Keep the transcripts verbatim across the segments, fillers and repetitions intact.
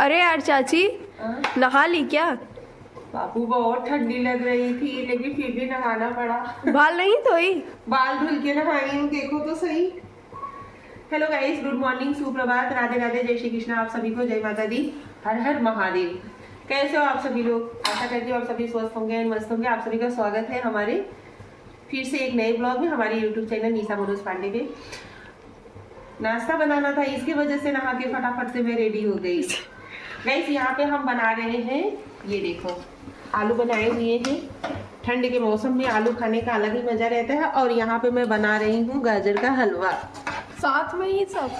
अरे यार चाची, हाँ? नहा ली क्या? बाबू, बहुत ठंडी लग रही थी, लेकिन फिर भी नहाना पड़ा। बाल नहीं धोई? बाल धुल के नहाई हूँ, देखो तो सही। Hello guys, good morning, सुप्रभात, राधे राधे, जय श्री कृष्णा आप सभी को, जय माता दी, हर हर महादेव। कैसे हो आप सभी लोग? आशा करती हूँ आप सभी स्वस्थ होंगे and मस्त होंगे। आप सभी का स्वागत है हमारे फिर से एक नए vlog में, हमारे YouTube channel निशा मनोज पांडे पे। नाश्ता बनाना था, इसकी वजह से नहा के फटाफट से मैं ready हो गई। Guys, यहाँ पे हम बना रहे हैं, ये देखो, आलू बनाए हुए हैं। ठंड के मौसम में आलू खाने का अलग ही मज़ा रहता है। और यहाँ पे मैं बना रही हूँ गाजर का हलवा। साथ में ही सब?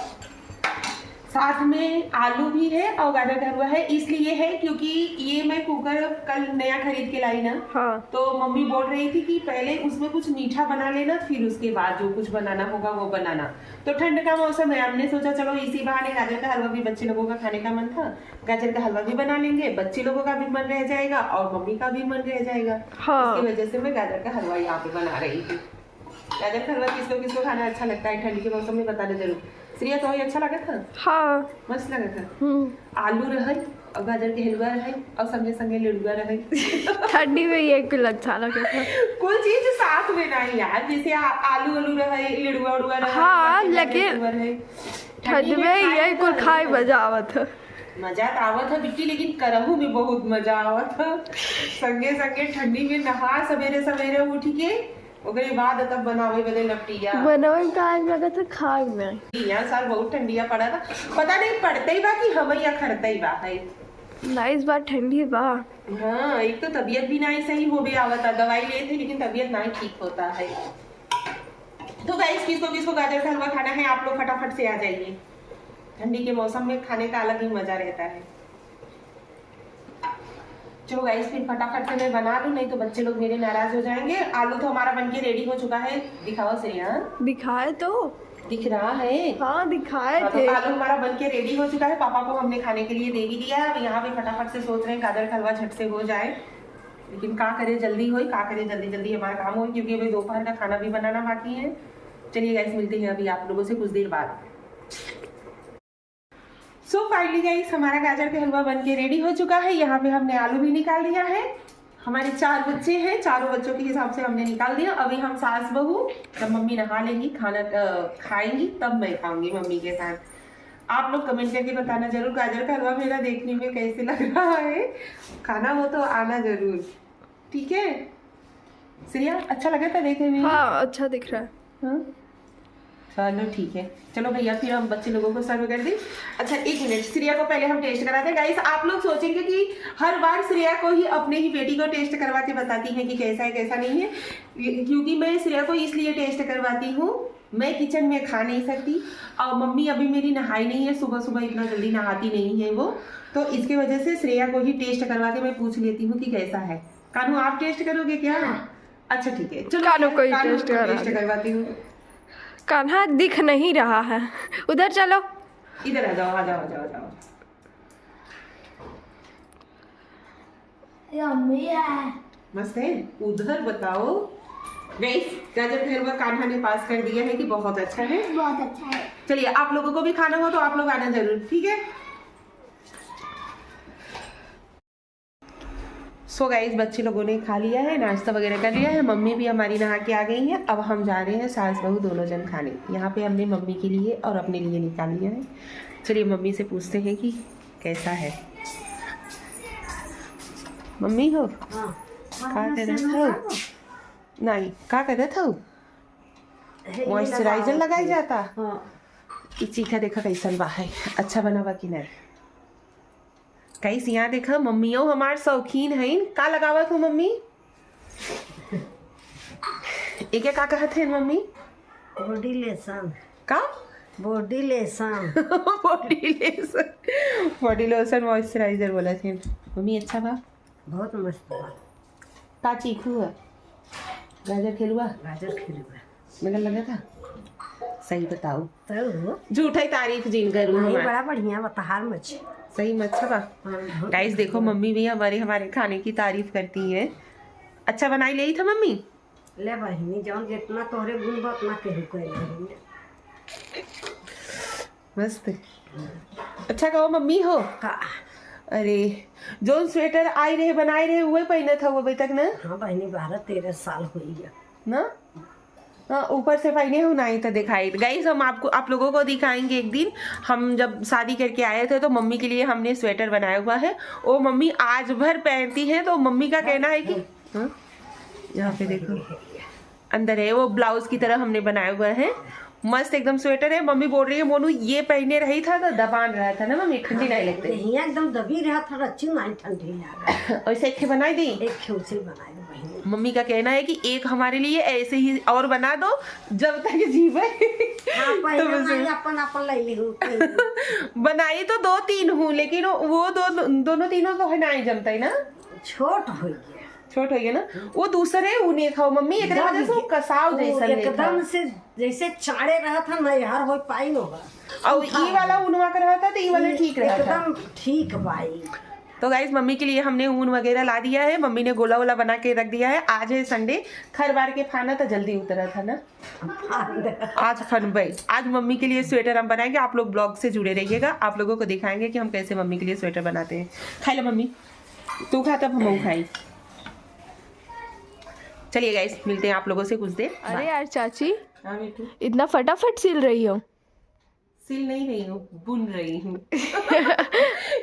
साथ में आलू भी है और गाजर का हलवा है। इसलिए है क्योंकि ये मैं कुकर कल नया खरीद के लाई ना, हाँ। तो मम्मी बोल रही थी कि पहले उसमें कुछ मीठा बना लेना, फिर उसके बाद जो कुछ बनाना होगा वो बनाना। तो ठंड का मौसम है, हमने सोचा चलो इसी बहाने गाजर का हलवा भी, बच्चे लोगों का खाने का मन था, गाजर का हलवा भी बना लेंगे, बच्चे लोगों का भी मन रह जाएगा और मम्मी का भी मन रह जाएगा। हाँ। इसकी वजह से मैं गाजर का हलवा यहाँ पे बना रही थी। गाजर का हलवा किसको किसको खाना अच्छा लगता है ठंडी के मौसम में, बताना जरूर। श्रेया, तो अच्छा लगा था? हाँ। मस्त लगा था। हम्म। आलू रहे और गाजर के हलवा रहे और संगे संगे लड़ुआ रहे। ठंडी में ये कुल अच्छा लगा था। कोई चीज साथ में नहीं यार, जैसे आ-, आलू आलू रहे, लड़ुआ उड़ुआ रहे, हाँ, गाजर के लेकिन हलवा रहे। ठंड ठंडी में में खाए ये तो कुल अलग खाए मजा। मजा आवत है। मजा तो आवत है बिट्टी, लेकिन करहू में बहुत मजा आवत है। संगे संगे ठंडी में नहा सवेरे सवेरे उठ के ओकरे बाद तब बनावे बदे लपटिया। बनावे में time लगत है, खाए में। यहाँ साल बहुत ठंडिया पड़ा था, पता नहीं पड़ते ही बा कि हम या खरते ही बा है। ना, इस बार ठंडी बा। हाँ, एक तो तबीयत भी ना सही होवे आवता, दवाई लेते लेकिन तबीयत ना ठीक होता है। तो गाइस, किसको किसको गाजर का हलवा खाना है, आप लोग फटाफट से आ जाइए। ठंडी के मौसम में खाने का अलग ही मजा रहता है। चलो गाइस, फिर फटाफट से मैं बना लूँ, नहीं तो बच्चे लोग मेरे नाराज हो जाएंगे। आलू तो हमारा बन के ready हो चुका है, दिखाओ श्रेया। दिखाए तो। दिख रहा है? हाँ, दिखाए हाँ, तो थे। आलू हमारा बन के ready हो चुका है, पापा को हमने खाने के लिए दे भी दिया है। अब यहाँ पे फटाफट से सोच रहे हैं गाजर का हलवा झट से हो जाए, लेकिन का करे, जल्दी होई, का करे, जल्दी जल्दी हमारा काम होई, क्योंकि अभी दोपहर का खाना भी बनाना बाकी है। चलिए गाइस, मिलते हैं अभी आप लोगों से कुछ देर बाद। So finally guys, हमारा गाजर का हलवा बन के ready हो चुका है। यहाँ पे हमने आलू भी निकाल लिया है। हमारे चार बच्चे हैं, चारों बच्चों के हिसाब से हमने निकाल दिया। अभी हम सास बहू, जब मम्मी नहा लेंगी, खाना, अ, खाएंगी, तब मैं खाऊंगी मम्मी के साथ। आप लोग comment करके बताना जरूर, गाजर का हलवा मेरा देखने में कैसे लग रहा है। खाना हो तो आना जरूर, ठीक है? श्रेया, अच्छा लगा था देखने में? हाँ, अच्छा दिख रहा है। हाँ? चलो ठीक है, चलो भैया, फिर हम बच्चे लोगों को serve कर दें। अच्छा, एक मिनट, श्रेया को पहले हम taste कराते हैं। Guys, आप लोग सोचेंगे कि हर बार श्रेया को ही, अपने ही बेटी को taste करवा के बताती हैं कि कैसा है, कैसा नहीं है, ये, क्योंकि मैं श्रेया को इसलिए taste करवाती हूँ, मैं kitchen में खा नहीं सकती और मम्मी अभी मेरी नहाई नहीं है, सुबह सुबह इतना जल्दी नहाती नहीं है वो, तो इसके वजह से श्रेया को ही taste करवा के मैं पूछ लेती हूँ कि कैसा है। कान्हा, आप taste करोगे क्या? अच्छा ठीक है, चलो कान्हा मैं को ही कान्हा taste को करा taste दे। करवाती हूँ। कान्हा दिख नहीं रहा है, उधर चलो। इधर आ जाओ, आ जाओ, आ जाओ, आ जाओ। Yummy है। मस्त है। उधर बताओ। Guys, गाजर का हलवा कान्हा ने pass कर दिया है कि बहुत अच्छा है। बहुत अच्छा है। चलिए, आप लोगों को भी खाना हो तो आप लोग आना जरूर, ठीक है? So guys, बच्चे लोगों ने खा लिया है, नाश्ता वगैरह कर लिया है। मम्मी भी हमारी नहा के आ गई हैं। अब हम जा रहे हैं सास बहू दोनों जन खाने। यहाँ पे हमने मम्मी के लिए और अपने लिए निकाल लिया है। चलिए, मम्मी से पूछते हैं कि कैसा है। मम्मी हो? हाँ। का करत हो? नहीं, का करत हो? Moisturizer लगाई जाता? हाँ। ई चीखा देखा कैसन बा है, अच्छा बना बा कि नहीं? Guys, यहाँ देखा, मम्मियों हमार शौकीन हईन। का लगावत हो मम्मी? एके का कहत हैं मम्मी? Body lotion। का? Body lotion। Body lotion, body lotion, moisturizer बोलत हैं। मम्मी, अच्छा बा? बहुत मस्त बा। का चीखू है? गाजर खेलुआ? गाजर खेलुआ। मेरा लगा था? सही बताओ। तब हो? झूठा ही तारीफ जिन करू नहीं, हमार। बड़ा बढ़िया बा तहार मछ। सही मछ बा? हाँ, बहुत Guys, देखो, मम्मी भी हमारे, हमारे खाने की तारीफ करती हैं। अच्छा बनाई लेई था मम्मी? ले बहिनी, जौन जितना तोहरे गुण बा, उतना केहू के नहीं। मस्त। अच्छा कहो मम्मी हो। का? अरे, जौन स्वेटर आई रहे, बनाए रहे, उहे पहिनत हऊ अभी तक ना? हाँ बहिनी, बारह तेरह साल होई गया। ना? हाँ, ऊपर से पहिने हो, नाहीं तो दिखाई। गाइस, हम आपको, आप लोगों को दिखाएंगे एक दिन। हम जब शादी करके आए थे, तो मम्मी के लिए हमने स्वेटर बनाया हुआ है। वो मम्मी आज भर पहनती है, तो मम्मी का कहना है कि, हाँ? यहाँ पे देखो, अंदर है, वो ब्लाउज की तरह हमने बनाया हुआ है। मस्त एकदम स्वेटर है। मम्मी बोल रही है, "मोनू, ये पहने रही था तो दबान रहा था ना मम्मी, ठंडी नहीं लगती।" यही एकदम दबी रहा था, रच्ची नाहीं ठंडी लागा। ऐसे एक ठे बनाई दी। एक ठे उसे बनाई दो बहिनी। मम्मी का कहना है कि एक हमारे लिए ऐसे ही और बना दो, जब तक जीवे। हाँ, पहले तब से। मैं अपन, अपन ले ली हूँ। बनाई तो दो तीन हूँ, लेकिन वो दो, दोनों तीनों तो है ना, ही जमता है ना। छोट हो गया। छोट हो गया ना, वो दूसरे ऊने खाओ मम्मी, एकरे दब वजह से वो गया। कसाव वो जैसा नहीं एकदम था। से जैसे चाड़े रहा था, नहीं हर हो पाई न हो। और ई वाला उनवा के रहा था, तो ई वाला ई ठीक रहा था। एकदम ठीक बाई। तो गाइस, मम्मी के लिए हमने ऊन वगैरह ला दिया है, मम्मी ने गोला वोला बना के रख दिया है। आज है संडे, खर बार के फाना तो जल्दी उतरा था ना। आज फनबे, आज मम्मी के लिए स्वेटर हम बनाएंगे। आप लोग ब्लॉग से जुड़े रहिएगा, आप लोगों को दिखाएंगे कि हम कैसे मम्मी के लिए स्वेटर बनाते हैं। खाई ला मम्मी, तू खा तब हम खाई। चलिए गाइस, मिलते हैं आप लोगों से कुछ देर बाद। अरे यार चाची, हाँ बेटू। इतना फटाफट सिल रही हो। सिल नहीं रही हूँ, बुन रही हूँ।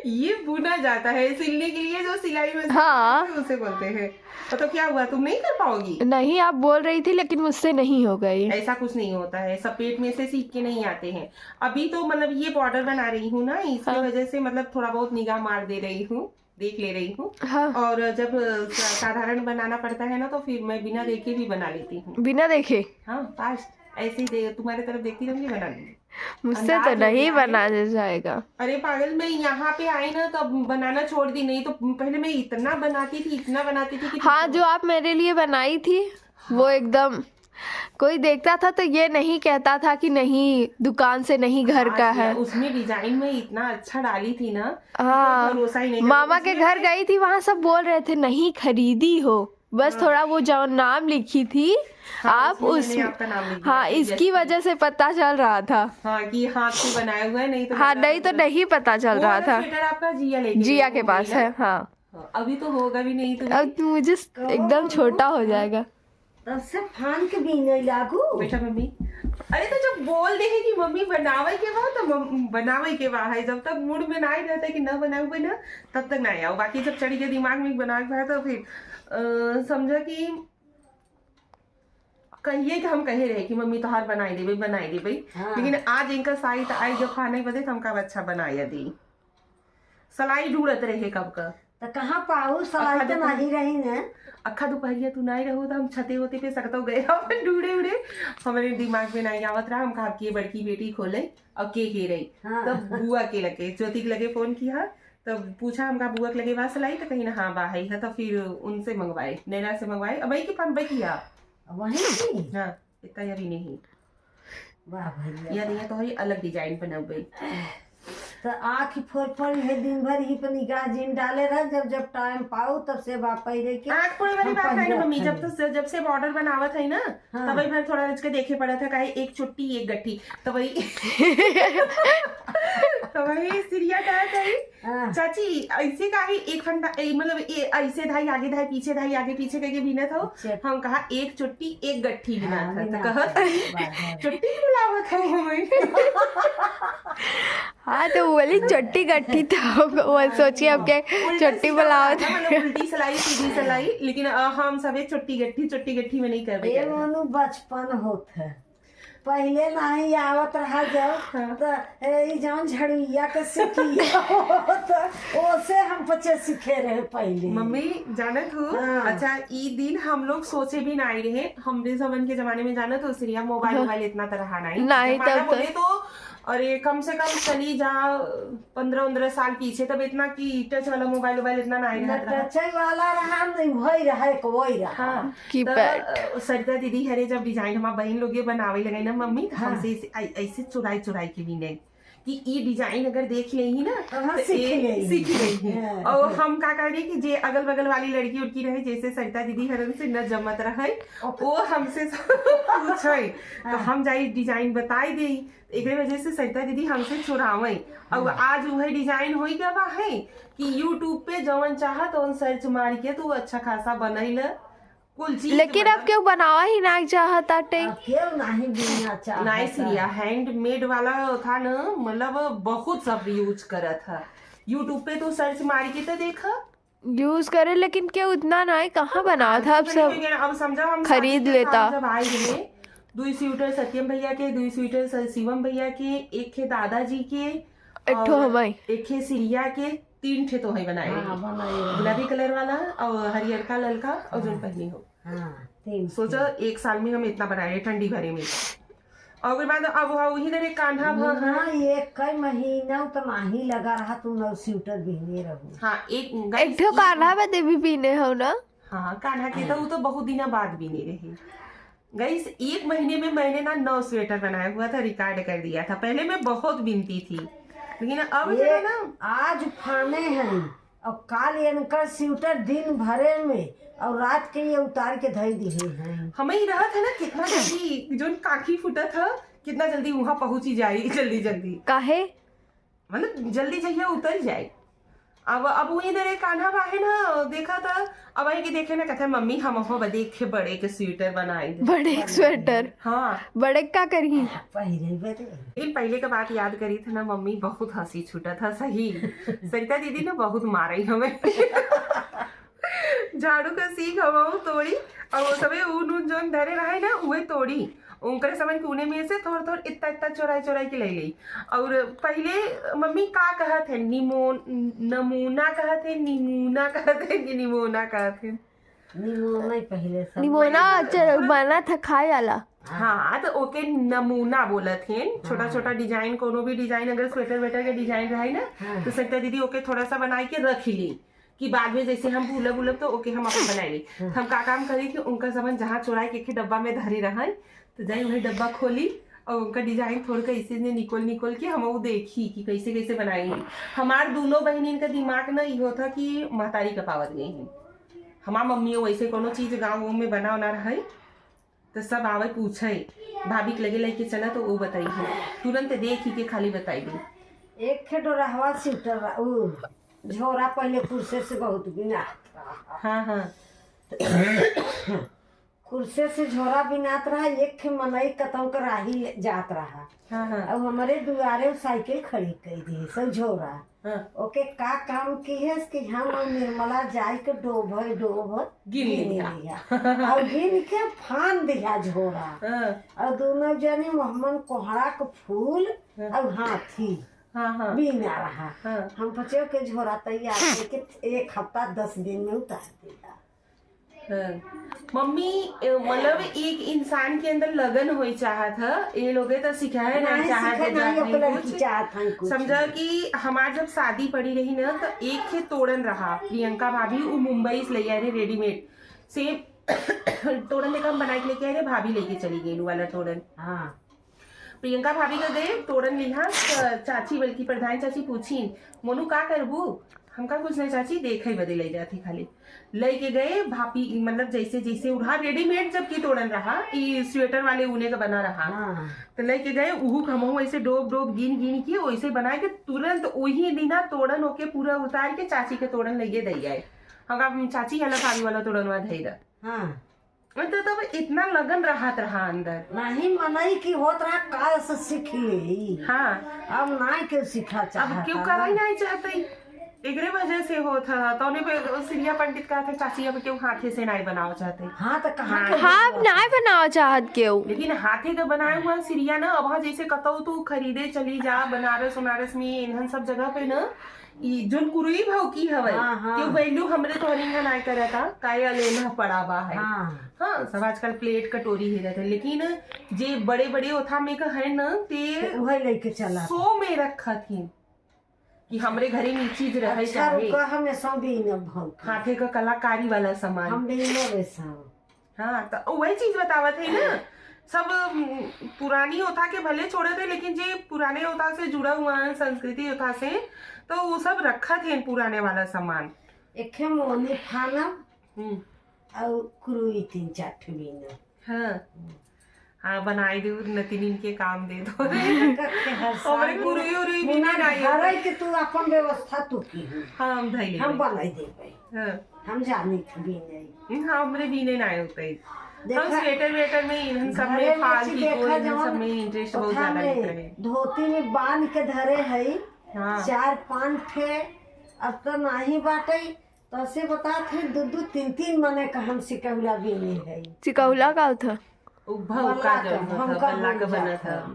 ये बुना जाता है सिलने के लिए, जो सिलाई मशीन हाँ। होती है, उसे बोलते हैं। तो, तो क्या हुआ, तुम नहीं कर पाओगी? नहीं, आप बोल रही थी, लेकिन मुझसे नहीं होगा ये। ऐसा कुछ नहीं होता है, सब पेट में से सीख के नहीं आते हैं। अभी तो मतलब ये बॉर्डर बना रही हूँ ना, इसकी हाँ। वजह से मतलब थोड़ा बहुत निगाह मार दे रही हूँ, देख ले रही हूँ। हाँ। और जब सा-, साधारण बनाना पड़ता है ना, तो फिर मैं बिना देखे भी बना लेती हूँ। बिना देखे? हाँ, फास्ट, ऐसे ही दे-, तुम्हारे तरफ देखती रहूंगी, बना लूंगी। मुझसे तो नहीं बनाया जाएगा। अरे पागल, मैं यहाँ पे आई ना, तो अब बनाना छोड़ दी, नहीं तो पहले मैं इतना बनाती थी, इतना बनाती थी कि हाँ, जो आप मेरे लिए बनाई थी, वो हाँ। एकदम कोई देखता था तो ये नहीं कहता था कि नहीं, दुकान से नहीं, घर का है। उसमें डिजाइन में इतना अच्छा डाली थी ना, हाँ। भरोसा ही नहीं था। मामा के घर गई थी, वहाँ सब बोल रहे थे, "नहीं खरीदी हो, बस हाँ। थोड़ा वो जो नाम लिखी थी हाँ, आप उसमें मैंने उस आपका नाम लिख दिया हाँ, था, इसकी वजह से पता चल रहा था।" हाँ, कि हाथ से बनाया हुआ है, नहीं तो हाँ, नहीं तो नहीं पता चल रहा था। स्वेटर आपका जिया लेके जिया के पास है, हाँ। हाँ, अभी तो होगा भी नहीं तो अब तू मुझे एकदम छोटा हो जाएगा। तब से फान के बीने लागू। बैठा मम्मी। अरे तो जब बोल दे है कि मम्मी बनावे के बा, तो मम-, बनावे के बा है। जब तक मूड में ना ही रहता है कि ना बनावे ना, तब तक ना आओ। बाकी जब चढ़ के दिमाग में बनावे के बा, तो फिर, अ, समझो कि कहिए कि हम कहे रहे कि मम्मी तोहार बनाई देबे, बनाई देबे। हाँ। लेकिन आज इनका साइत आई जब खाने बदे, तो हमका अच्छा बनाया दी। सलाई ढूंढत रहे कब का। त कहाँ पाऊ, सलाई अखा तो दुपहर-, नाही रही न। अखा दुपहरिया तू नाही रहो, तो हम छते होते पे सकतो गए, अपन ढूंढे उड़े। हमारे दिमाग में नाही आवत रहा, हम कहा कि ये बड़की बेटी खोले और के के रही। हाँ। तब बुआ के लगे, ज्योति के लगे फोन किया, तब पूछा हमका बुआ के लगे बा सलाई, तो कहीं ना हाँ बा है, तो फिर उनसे मंगवाए, नैना से मंगवाए। अब वही के पान बा किया। वही की? हाँ। इतना या भी नहीं। वाह भैया, या वाह। नहीं तो है अलग डिजाइन बनावे। तो आँख फोर फोर है, दिन भर ही पर निगाह जिन डाले रह, जब जब टाइम पाऊ तब से बाप पहले के आँख फोड़े वाली हम बात है ना पहले मम्मी, जब रखेंगे। तो से, जब से बॉर्डर बनावत है ना, हाँ। तब भर थोड़ा रुच के देखे पड़ा था, काहे एक चुट्टी एक गट्ठी, तो वही तो वही सिरिया का है। हाँ। चाची, ऐसे काहे एक फंदा, ए, मतलब, ए, ऐसे धाई आगे धाई पीछे धाई आगे पीछे करके बीनत हो? अच्छा। हम कहा, "एक चुट्टी, एक गट्ठी बिना हाँ, था।" तो बिना कहा, था। बात है। "चुट्टी बुलावत हो हमें।" हाँ, तो वो बोली, "चुट्टी गट्ठी था।" वो सोचिए, अब क्या उल्टा चुट्टी सीधा बुलावत होता था, मतलब, उल्टी सिलाई, सीधी सिलाई, लेकिन, अ, हम सभी चुट्टी गट्ठी, चुट्टी गट्ठी में नहीं कर रहे ये हैं। मोनू बचपन होत है। पहिले नाही आवत रहा जब, हाँ। त, ए, ई जौन झड़ुइया के सिटिया होत, ओसे हम पचे सीखे रहे पहिले। मम्मी, जानत हो, हाँ। अच्छा, ई दिन हम लोग सोचे भी नाही रहे। हमरे जमन के जमाने में, जानत हो, सिरिया मोबाइल, हाँ। वोबाइल इतना त रहा नाही। नाही, जमाना तब तो बोले तो, अरे, कम से कम चली जा, पन्द्रह उन्द्रह साल पीछे, तब इतना कि टच वाला मोबाइल, वोबाइल इतना नाही न रहत रहा। टच वाला रहा, नहीं वही रहा, एक वही रहा। हाँ। कीपैड। त, अ, सरिता दीदी हरे जब डिजाइन हमार बहिन लोग ये बनावे लगे ना मम्मी, त हाँ। हमसे ऐसे, ऐ-, ऐसे चुराई चुराई के बीने। कि ई design अगर देख लेही ना, तो हाँ, तो सीख ए, लेही। सीख लेही। हाँ। और हम का करी कि जे अगल बगल वाली लड़की उड़की रहे, जैसे सरिता दीदी हरन से न जमत रहे, ओके। वो हमसे सब पूछे, तो हाँ। हम जाई design बताई देई। एकरे वजह से सरिता दीदी हमसे चुरावे। और हाँ। आज वही design होई गवा है कि YouTube पे जवन चाहत तवन search मार के तू अच्छा खासा बनैल कुल चीज, लेकिन अब मतलब केहू बनावा ही ना चाहत आटे। अब केहू नाही बीनना चाहत। नाइस रिया, handmade वाला था न, मतलब बहुत सब use करत है। YouTube पे तू search मार के तो देख। Use करे, लेकिन केहू उतना ना है, कहाँ बनावत है, अब सब अब समझा हम खरीद शादी के लेता। साथ जब आए रहे, दुई स्वेटर सत्यम भैया के, दुई स्वेटर स-, शिवम भैया के, एक खे दादाजी के, एक ठो और हमाई। एक खे सिरिया के, तीन ठे तो है बनाए हाँ, रहे। बनाए रहे। गुलाबी कलर वाला और हरियरका ललका और जोन हाँ। पहनी हो। हाँ, तीन सोचो, ठे। एक साल में हम इतना बनाए रहे ठंडी भरे में। और ओकर बाद अब वह वही दरे कान्हा भा है। हाँ, एक कई महीना तो नाही लगा रहा, तू नौ स्वेटर बीने रहू। हाँ, एक एक ठो कान्हा बदे भी बीने हो ना? हाँ, कान्हा के तो, हाँ। वो तो बहुत दिना बाद बीने रहे। गाइस, एक महीने में मैंने ना नौ स्वेटर बनाया हुआ था, record कर दिया था। पहले मैं बहुत बीनती थी, लेकिन अब ये जो है ना, आज फाने हैं और काल इनकर स्वेटर दिन भरे में और रात के ये उतार के धई दिए हैं। हमें ही रहा था ना कितना जल्दी जोन काखी फूटा था, कितना जल्दी वहाँ पहुँची जाई जल्दी जल्दी। काहे? मतलब जल्दी जइया उतर जाए। अब, अब वो इधर एक कान्हा बा है ना, देखा था, अब आई के देखे ना, कहते हैं, "मम्मी, हम हो बदे एक बड़े के स्वेटर बनाए दे।" बड़े के स्वेटर? हाँ। बड़े का करी? पहिरे बदे। लेकिन पहले का बात याद करी थे ना मम्मी, बहुत हँसी छूटा था सही। सरिता दीदी ना बहुत मारे हमें। झाड़ू का सीख हमहू तोड़ी, और वो सबे ऊन ऊन जौन धरे रहे ना, उहे तोड़ी। उनकरे समझ के उने में से थोड़ थोड़ इतना इतना चोराई चोराई के ले ली। और पहले मम्मी का कहत है, निमो-, नमूना कहत है, निमूना कहत है कि निमोना कहत है? निमोना ही पहले सब। निमोना च-, बना था खाए वाला। हाँ, तो ओके नमूना बोलत हैं। छोटा हाँ। छोटा design, कोनो भी design, अगर स्वेटर वेटर के design रहे ना, हाँ। तो सरिता दीदी ओके थोड़ा सा बनाई के रख ली। कि बाद में जैसे हम भूलब उलब तो ओके हम अपन बनाई ली। हम्म। हम का काम करी कि उनका सामान जहाँ चोराई के एक डब्बा में धरे रहन, तो जाई वही डब्बा खोली और उनका design थोड़ के ऐसे ने निकोल निकोल के हम वो देखी कि कैसे कैसे बनाई है। हमार दोनों बहनिन का दिमाग ना इहो था कि महतारी का पावत गई है। हमार मम्मी वैसे कोनो चीज गाँव में बना ना रहे, तो सब आवे पूछे, "भाभी के लगे लेके चला," तो वो बताई है, तुरंत देखी के खाली बताई दी। एक ठे डोरहवा स्वेटर रहा, उ झोरा पहले कुर्से से बहुत बिनात रहा। हाँ, हाँ। कुर्से से झोरा बिनात रहा, एक ठे मनई कतौ के राही ले जात रहा। हाँ, हाँ। और हमरे दुआरे उ साइकिल खड़ी कई दी, सब झोरा। हाँ। ओके का काम किहेस कि हम और निर्मला जाए के डोभे डोभ गिन गिन लिया। लिया। और गिन के फान दिया झोरा। हाँ। और दोनों जने मोहमन कोहड़ा के फूल हाँ। और हाथी हाँ, हाँ। बीना रहा। हाँ। हम पचो के झोरा तैयार करके एक हफ्ता दस दिन में उतार दिया। हाँ। मम्मी, ए, मतलब एक इंसान के अंदर लगन होई चाहत ह, ये लोगे तो सिखाए ना नहीं, चाहत सिखाए है, नहीं, जात ओकर नहीं लड़की कुछ। चाहत हैं कुछ। समझा कि हमार जब शादी पड़ी रही ना, तो एक खे तोड़न रहा, प्रियंका भाभी, उ मुंबई से ले आए रहे readymade, same तोड़न लेकर हम बना के लेके आए रहे, भाभी लेके चली गई उ वाला तोड़न। हाँ। प्रियंका भाभी का गए, तोड़न लिहा, त चाची बल्कि प्रधान चाची पूछीन, "मोनू का करबू?" "हमका कुछ नहीं चाची, देखे बदे ले जाती खाली।" लेके गए भाभी, मतलब जैसे, जैसे उड़ा readymade जबकि तोड़न रहा, ई स्वेटर वाले ऊने का बना रहा। हाँ। तो लेके गए, उहू का हमहू ऐसे डोब डोब गिन गिन के वैसे बना के तुरंत वही दिना तोड़न ओके पूरा उतार के चाची के तोड़न लेके दे आए। हम कहा, "चाची, हला भाभी वाला तोड़न वहाँ धई दा।" हाँ। तो तब इतना लगन रहत रहा अंदर। नहीं मनई की होत रहा, काल से सीख लेई। हाँ। अब नाई के सीखा अब चाहत क्यों है। करई नहीं चाहते? एकरे वजह से होत है। तौने पे सिरिया पंडित कहत है, "चाची, अब क्यों हाथे से नहीं बनाओ चाहते?" हाँ, तो कहाँ हाँ। के हाँ, अब बनाओ? नहीं बनाओ चाहत क्यों? लेकिन हाथे का बनाया हुआ सिरिया ना, अब जैसे कतौ तू खरीदे चली जा, बनारस उनारस में, इन्हन सब जगह पे ना, ई जोन कुरुई भाव की हवे, हाँ, हाँ। कि उ value हमरे तोहरे इहाँ नाय करता, काहे अलेना पड़ा बा है। हाँ। हाँ, सब आजकल plate कटोरी ही रहते, लेकिन जे बड़े-बड़े ओथा में का है न, ते तो उहे लेके चला। Show में रखत ही कि हमरे घरे में ई चीज रहे अच्छा, चाहे। रुका, हमेशा भी न भौंकी। हाथे का कलाकारी वाला सामान। हम भी न वैसा। हाँ, तो वही चीज बतावत है ना सब, उम, पुरानी ओथा के भले छोड़त है, लेकिन जे पुराने ओथा से जुड़ा हुआ है, संस्कृति ओथा से, तो वो सब रखत हैं पुराने वाला सामान। एक है मोनी फानब हम्म। और कुरुई तीन चार ठे बीनब। हाँ। हाँ, बनाई दे, नतिनिन के काम दे दो। हाँ, रखत है हर साल हमरे बीनब। कुरुई उरुई भी मुना नहीं आई। घरे के तू अपन व्यवस्था तू की। हाँ, हम धई लेबे। हम बनाई देबे। हाँ। हम जानी थी बीने। हम्म, हाँ, हमरे बीने ना होते। देखा, हम स्वेटर वेटर में, इन्हन सब घरे में में फाल की देखा कोई, इन्हन सब जवन में interest बहुत ओथा ज्यादा में लेत रहे। धोती में बांध के धरे है, हाँ। चार पांच ठे, अब तो नाही बाटे, तो से बतात है, दू दू तीन तीन मने का हम सिकहुला बीने है। सिकहुला का होता? उ भौका बल्ला जौन का, होता, भौका बल्ला बन का बनत जाता। है।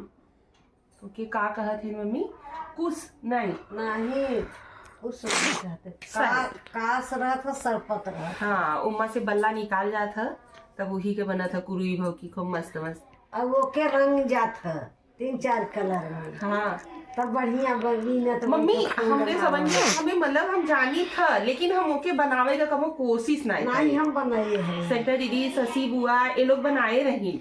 ओके, का कहत है मम्मी? कुस नहीं। नहीं, कुस नहीं कहते। सर। का-, कास रहत ह, सरपत रहत ह। हाँ, उम्मा से बल्ला निकाल जात ह, तब वही के बनत ह कुरुई भौकी, खूब मस्त मस्त। अब ओके रंग जात ह, तीन चार colour में। हाँ। तब बढ़िया बनी न, तो मम्मी, ओके फूल हमरे बनावे। समझ में, हमें मतलब हम जानी था, लेकिन हम ओके बनावे का कबो कोशिश नहीं नहीं, करी। हम बनाए हैं। सेंटर दीदी, शशि बुआ, ये लोग बनाए रही।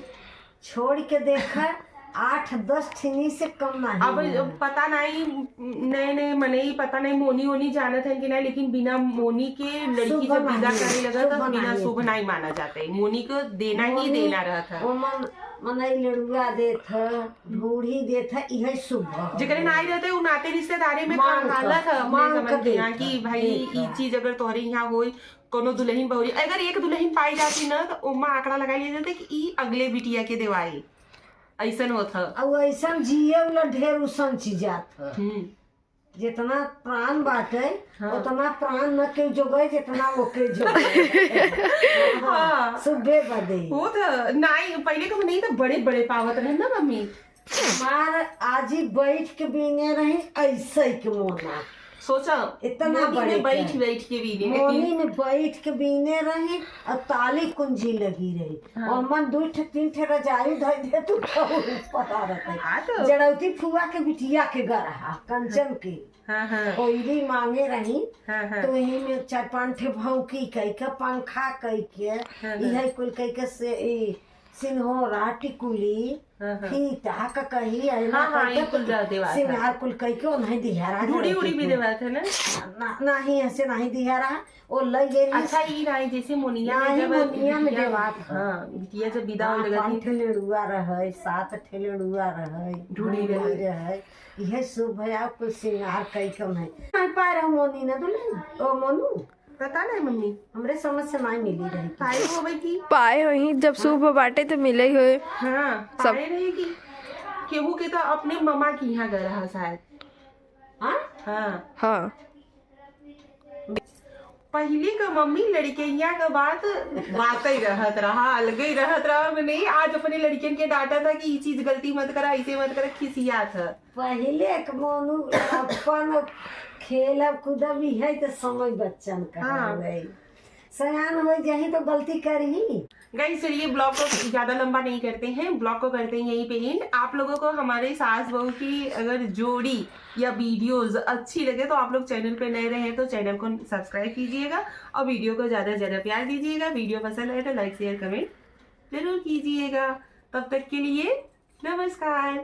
छोड़ के देखा, आठ दस ठिनी से कम नहीं अब है। पता नहीं, नए नए मनई, पता नहीं मोनी ओनी जानत है कि नहीं, लेकिन बिना मोनी के लड़की शुभ जब विदा नहीं, करे लगा शुभ तो बिना नहीं। शुभ नहीं माना जाता है। मोनी को देना ही मोनी देना रहता है। ओमन मनई लड़ुआ देत ह, ढूढ़ी देत ह, इहे शुभ ह। जेकरे नाई रहते, उ नाते रिश्तेदारी में मांग खा हालत कर, है, अपने मांग समझ कर के यहाँ देत कि ह, भाई, देत ई ह। चीज अगर तोहरे यहाँ होई, कोनो दुल्हन बहुरी, अगर एक दुल्हन पाई जाती ना, तो ओमा आंकड़ा लगा लिया जाता कि ई अगले बिटिया के देवाई। ऐसन होत ह। अउ ऐसन जिए वाला ढेर उसन चीज जात ह। हम्म। जितना प्राण बाटे, हाँ। उतना प्राण न के जोगे, जितना ओके जोगे। हाँ। सुबे बदे। होत ह। नाई, पहले का नहीं तो बड़े बड़े पावत रहे ना मम्मी। हमार आजी बैठ के बीने रही, ऐसे के मोना। सोचा, इतना मोनी में बड़े बैठ, के। बैठ के बीने रही। मोनी में बैठ के बीने रही और ताली कुंजी लगी रही। हाँ। और मन दू ठे, तीन ठे रजाई धई दे तू तो ऊपर आ रहता है। हाँ तो। जड़ौती फुआ के बिटिया के गरहा, कंचन के। हाँ, हाँ। कोयली मांगे रही, हाँ, हाँ। तो वही में चार पांच ठे भौंकी कई के, पंखा कई के, हाँ, हाँ। इहे कुल कई के से, ई, सिन्होरा, टिकुली, हाँ, हाँ। फीता, ककही, ऐना हाँ, हाँ, कई के ई कुल कुल जा देवात है। सिंगार कुल कई के ओन्हई दिहरा ढूढ़ी उड़ी भी देवात है ना? ना, नहीं, ऐसे नहीं दिहरा। ओ लई गई अच्छा, ई नहीं, जैसे मोनिया में नहीं, जब मोनिया में बिटिया, देवात है। हाँ, बिटिया जब विदा हो हाँ, लगा पाँच थी। ठे लेड़ुआ रहे, सात ठे लेड़ुआ रहे, ढूढ़ी ढूढ़ी रहे। रहे। इहे शुभ है, आप कुल सिंगार कई के नहीं। नहीं पाए रहो मोनी ना दुल्हन, ओ मोनू। पता नहीं मम्मी। हमरे समझ से नाई मिली रही। पाए होवे की? पाए होई, जब शुभ बाटे तो मिले ही होए। हाँ, सब पाए रही की। केहू के तो अपने ममा की यहाँ गए रहा शायद। हाँ? हाँ। हाँ। पहले का मम्मी लड़कइया का बात, बात ही रहत रहा, अलग ही रहत रहा। मैं नहीं, आज अपने लड़कियन के डांटा था कि ई चीज गलती मत करा, ऐसे मत करा, खिसियात ह। पहिले के मोनू अपन खेलब कूदब इहे तो समय बच्चन का हाँ। हवे। सयान हो जाही तो गलती करही। गाइस, चलिए, ब्लॉग को ज्यादा लंबा नहीं करते हैं, ब्लॉग को करते हैं यहीं पे एंड। आप लोगों को हमारे सास बहू की अगर जोड़ी या वीडियोज अच्छी लगे तो आप लोग चैनल पे नए रहे तो चैनल को सब्सक्राइब कीजिएगा और वीडियो को ज्यादा से ज्यादा प्यार दीजिएगा। वीडियो पसंद आए तो लाइक, शेयर, कमेंट जरूर कीजिएगा। तब तक के लिए नमस्कार।